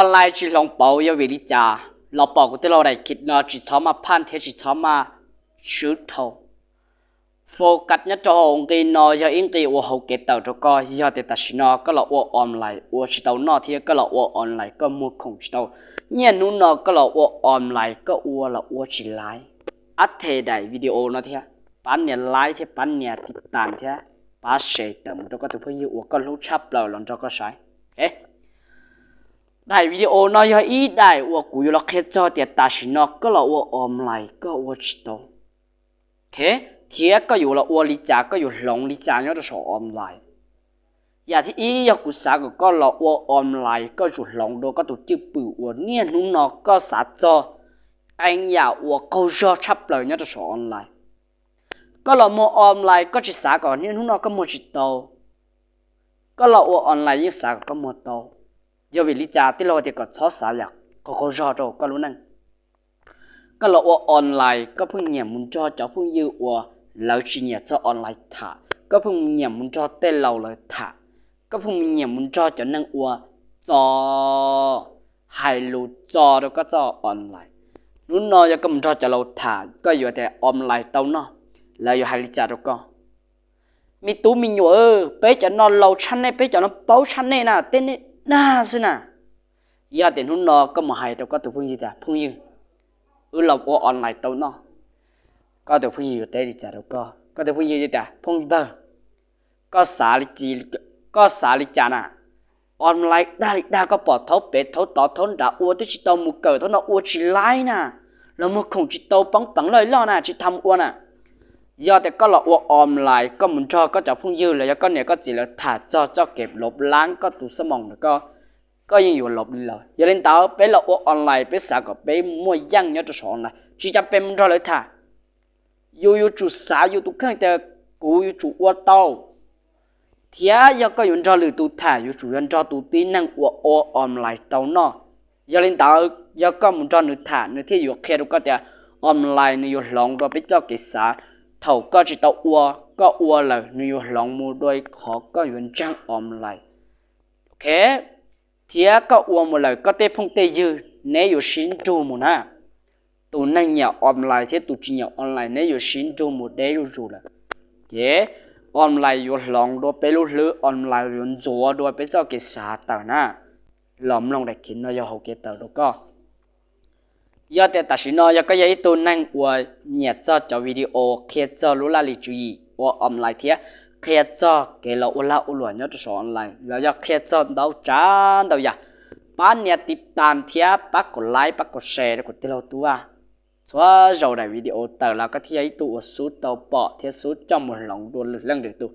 Online tsis hloov pauv yog vim li cas? Los pom kuv tij laug daim khiv no tsis txhob maj phaj thiab tsis txhob maj swb dhau. Focus nyob rau hauv nqi no yog ib nqi ua hauv kev tawm rau koj. Yog tias tam sim no koj los ua online ua tsis tau noj thiab koj los ua online koj muag khoom tsis tau, niaj hnub no koj los ua online koj ua los ua tsis laiv. Ab the daim video no thiab, pab nias like thiab pab nias tiv tas thiab pab share tawm mus rau koj tus phooj ywg uas koj hlub tshaj plaws los nrog koj saib. Daim video no yog ib daim uas kuv yuav los qhia txog tias tam sim no koj los ua online koj ua tsis tau, thiab koj yuav los ua li cas, koj yuav hloov li cas nyob rau saum online. Yam thib ib, yog kuv xav kom koj los ua online koj yuav tsum hloov dua koj tus cwj pwm uas niaj hnub no koj xav txog qee yam uas qaug zog tshaj plaws nyob rau saum online. Koj los muag online koj tsis xav kom niaj hnub no koj muag tsis tau, koj los ua online yeej xav kom koj muag tau. Yog vim li cas tij laug tias kom txhob xav yam qaug qaug zog rau koj lub neej? Koj los ua online koj pheej nyiam mus nrog cov phooj ywg uas lawv tsis nyiam txog online tham, koj pheej nyiam mus nrog tej laus lawv tham, koj pheej nyiam mus nrog cov neeg ua txo, hais lus txo rau koj txoj online. Hnub no yog koj mus nrog cov laus tham koj yuav tias online tau noj, lawv yuav hais li cas rau koj? Me tub me nyuam, peb cov no laus tshaj nej, peb cov no paub tshaj nej na, tej nej dag xwb na. Yog tias hnub no koj mus hais rau koj tus phooj ywg tias phooj ywg, wb los ua online tau noj, koj tus phooj ywg yuav teb li cas rau koj? Koj tus phooj ywg tias phooj ywg, koj xav li cas na? Online dag li dag koj pom thaub pem thaub tod thaub nrad ua twb tsis tau mus kawm thaub no ua tsis laib na, los muag khoom tsis tau poob peev loj loj na tsis tham ua na. Yog tias koj los ua online koj mus nrog koj cov phooj ywg los yog koj niam koj txiv lawv tham txog txoj kev lov lab koj tus xab moos ntawm koj, koj yeej yuav lov li lawm. Yog li ntawd peb los ua online peb xav kom peb muaj yeej nyob rau saum online tsis cas peb mus nrog lawv tham. Yus yuav tsum xav yus tus kheej tias kuv yuav tsum ua tau, thiab yog koj yuav nrog lwm tus tham yuav tsum yog nrog tus tib neeg uas ua online tau noj. Yog li ntawd yog koj mus nrog nws tham nws thiaj yuav qhia rau koj tias online nws yuav hloov dua peb txoj kev xav. Thaum koj tsis tau ua, koj ua lawm nws yuav hloov mus dua qhov koj yuav ntseeg online. Ok, thiab koj ua mus lawm koj tej phooj tej ywg neb yuav sib nrug mus na. Tus neeg nyiam online thiab tus tsis nyiam online neb yuav sib nrug mus deb zuj zus lawm. Ces online yuav hloov dua peb lub hlwb, online yuav ntxuav dua peb txoj kev xav tawm na. Los mloog daim khiv no yog hauv kev tawm rau koj. Yog tias tam sim no yog koj yog ib tug neeg uas nyiam txog cov video qhia txog lub laj lim tswv yim ua online thiab qhia txog kev los ua lag ua luam nyob rau saum online los yog qhia txog ntau tsav ntau yam, pab nias tiv tas thiab pab kom like pab kom share rau kuv tij laug tub. Txhua zaus daim video tawm los koj thiaj yog ib tug uas xub tau pom thiab xub coj mus hloov dua lwm leej lwm tus.